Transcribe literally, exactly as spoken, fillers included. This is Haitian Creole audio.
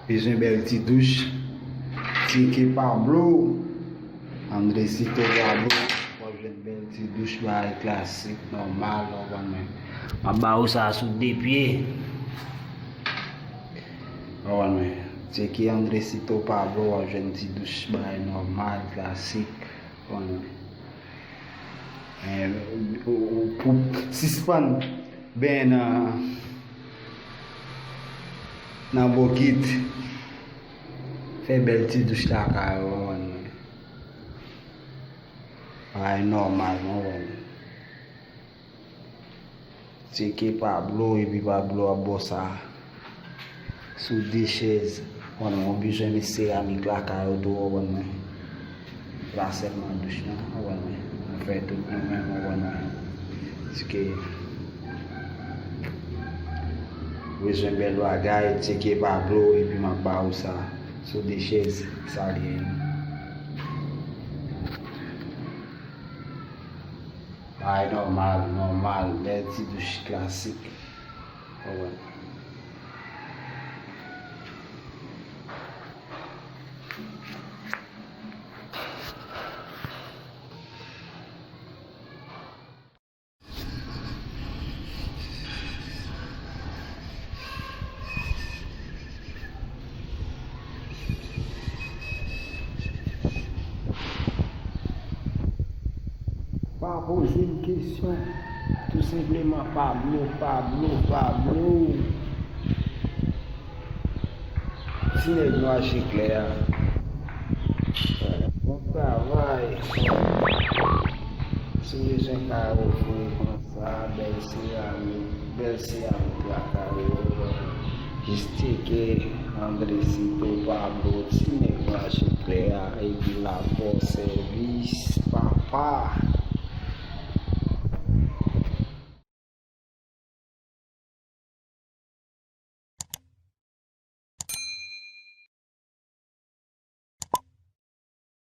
Bezwen bèl ti douch. Tcheke Pablo. Andresito Pablo. W ap jwenn bèl ti douch, bagay klasik, nòmal, w konprann mwen. M ap ba ou sa sou de pye. W konprann mwen. Tcheke Andresito Pablo, w ap jwenn ti douch, bagay nòmal, klasik, w konprann mwen. Eh, ou, ou, ou sispann benyen nan, nan bokit. Fè bèl ti douch lakay ou, w konprann mwen. Bagay nòmal, w konprann mwen. Tcheke Pablo, epi Pablo ap ba w sa sou de chèz. Konn ou bezwen met seramik lakay ou tou, w konprann mwen. Pa sèlman douch non, w konprann mwen. Nou fè tout nou menm, w konprann mwen. Paske ou bezwen bèl bagay, tcheke Pablo, epi m ap ba ou sa sou de chèz, sa li ye. Bagay nòmal, nòmal, bèl ti douch klasik. Ou konprann. Pa poze m kesyon. Tou senpleman, Pablo, Pablo, Pablo. Ti nèg nwa je klè a. Bon travay. Si w bezwen kay ou vre konsa, bèl seramik, bèl seramik lakay ou. Jis tcheke Andresito Pablo, ti nèg nwa je klè a, epi l ap ba w sèvis, papa.